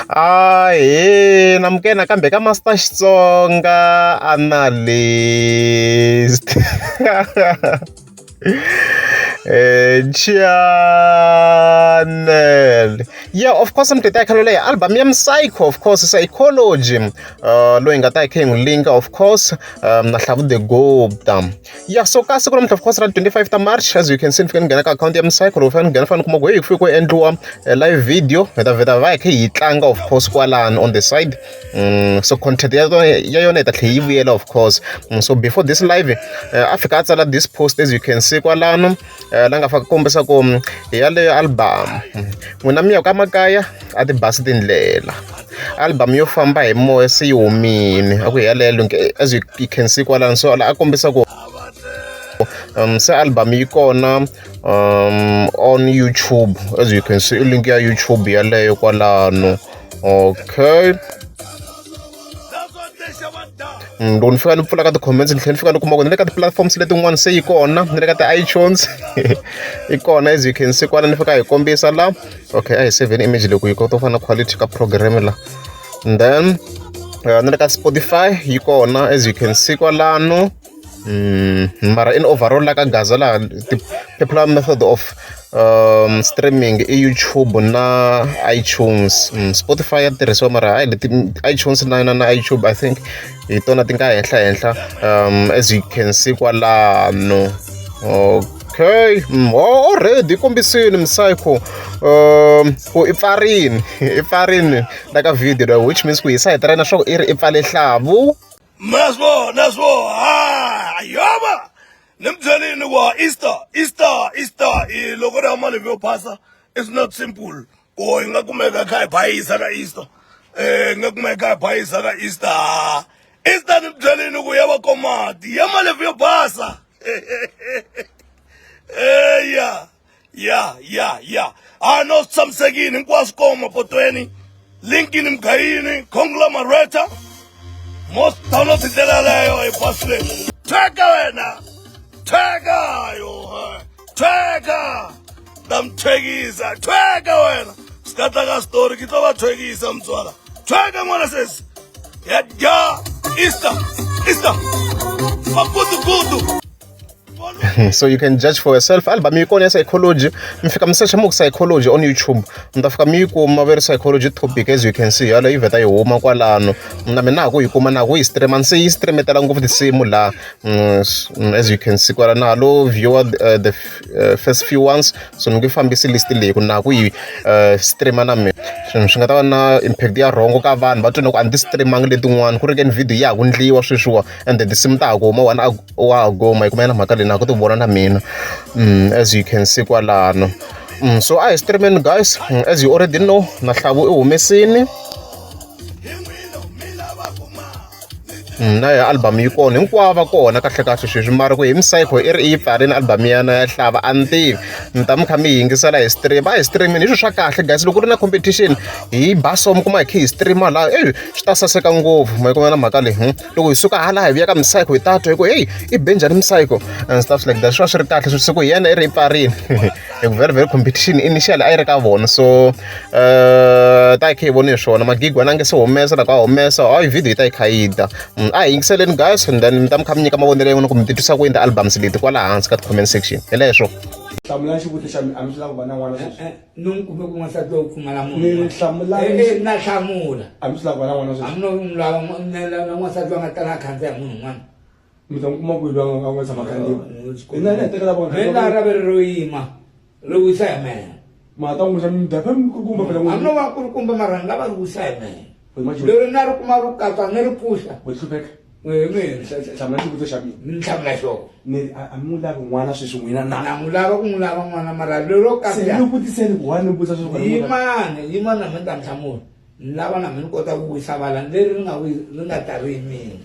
Ahee namukela nakambe ka Master Xitsonga Analyst channel yeah of course mi tita khalo leyi album ya Psycho of course Psychology loyi nga ta yi kha yi n'wi linka of course na Hlavu the Gupta ya so ka siku namuntlha of course ra 25 ta March as you can see ni fike ni nghena ka akhawunti ya Msayco loko fane ni nghena fane ni kuma ku hey ku fike ku endliwa live video hi ta vheta va hi kha hi tlanga of course kwalano on the side so content ya ya yona hi ta tlhela yi vuyela of course so before this live a fika a tsala this post as you can see kwalano la nga faka kombisa ku hi yaleyo album n'wina mi ya ka makaya a ti basi tindlela album yo famba hi moya se yi humile a ku hi yaleyo link as you can see kwalano so la a kombisa ku se album yi kona on YouTube as you can see i link ya YouTube yaleyo kwalano okay loko ni fika ni pfula ka ti-comments ni tlhela ni fika ni kuma ku ni le ka ti-platforms letin'wana se yi kona ni le ka ti-iTunes yi kona as you can see kwala ni fika hi kombisa la okay a hi save image loko yi kota ku fana na quality ka program la and then ni le ka Spotify yi kona as you can see kwalano mara in overall la ka Gaza laha ti-popular method of streaming i YouTube na iTunes Spotify ya tirhisiwa mara hayi leti iTunes na YouTube I think hi tona ti nga henhla henhla as you can see kwalano okay already yi kombisile Msayco ku i pfarini i pfarini la ka video which means ku hi sayiti ra yena swa ku i ri i pfale hlavu Naswo, naswo, ah, yaba. Ni mi byelini ku Easter, Easter, Easter, i loko ri hama yo phasa, it's not simple. Ku hi nga kumeka kha hi bayisa ka Easter. Eh, nga kumeka hi bayisa ka Easter. Easter ni mi byelini ku ya va komati, ya malebvu yo basa. Eh, ya. Ya, ya, ya. Ah, no swi tshamisekile hinkwaswo kona mapotweni. Linkini mugayini, conglomerate. Most download hi ndlela yaleyo hi pasile. Thweka wena. Thweka yo. Thweka. Ta mi thwekisa. Thweka wena. Swi ka tla ka story ke tlo va thwekisa mutswala. Thweka n'wana sesi. Ya dya Easter. Easter. Makutukutu. So you can judge for yourself album yi kona ya Psychology mi fika mi search mu Psychology on YouTube mi ta fika mi yi kuma ve ri Psychology topic as you can see yaleyo yi vheta yi huma kwalano na mina ha ku yi kuma na ha ku yi streama se yi streametela ngopfu tinsimu laha as you can see kwala na ha lo viewer the first few ones so ni nge fambisi list leyi ku na ha ku yi streama na mina swi nga ta va na impact ya wrong ka vanhu va twa na ku a ni ti streamangi letin'wana ku ri ke ni video ya ha ku ndliwa sweswiwa and tinsimu ta ha ku huma one wa ha goma hi kuma na mhaka leyi na ku ti vona na mina as you can see kwalano so a hi streameni guys as you already know na Hlavu i humesini na ya album yi kona hinkwavo va kona kahle kahle sweswi mara ku hi Msayco i ri i yi pfarini album ya yena ya Hlava a ni tivi mi ta mi kha mi yingisela hi stream a hi streamini hi swilo swa kahle guys loko ku ri na competition hi ba so mi kuma hi kha hi streama laha e swi ta saseka ngopfu ma yi kuma na mhaka leyi loko hi suka hala hi vuya ka Msayco hi ta twa hi ku hey i be njhani Msayco and stuff like that swi va swi ri kahle swi ku hi yena i ri i pfarini hi ku very very competition initially a yi ri ka vona so ta hi kha hi voni hi swona magigwana a nge se humesa loko a humesa hayi video yi ta yi kha yi ta a hi yingiseleni guys and then mi ta mi kha mi nyika mavonelo ya n'wina ku mi titwisa ku yini ti-albums leti kwala hansi ka ti-comment section hi leswo Hlamula xivutiso xa mina a mi swi lavi ku va na n'wana sweswi ni n'wi kume ku n'wansati lowu pfumala munhu Ni hlamula Eh, eh, na hlamula a mi swi lavi ku va na n'wana sweswi hambi no n'wi lava na n'wansati loyi a nga tala a khandziya hi munhu un'wana mi ta n'wi kuma kwihi loyi a nga tshama khandziya ina ni hetelela vona mina laha ra ve ri ro yima ri wisa hi mehe ma ta n'wi mi dafe mi kumba phela hambi no va kulukumba mara ni lava ri wisa hi mehe leri na ri kuma ri katswa ni ri pfuxa we hlupheka hi mina hlamula xivutiso xa mina ni hlamula xona ni a mi n'wi lavi n'wana sweswi n'wina na na n'wi lava ku n'wi lava n'wana mara lero se ni vutiseni ku wani ni vutisa sweswi yimani yimani na mina ni ta mi hlamula ni lava na mina ni kota ku wisa vala leri ri nga ri nga ta ri yimile.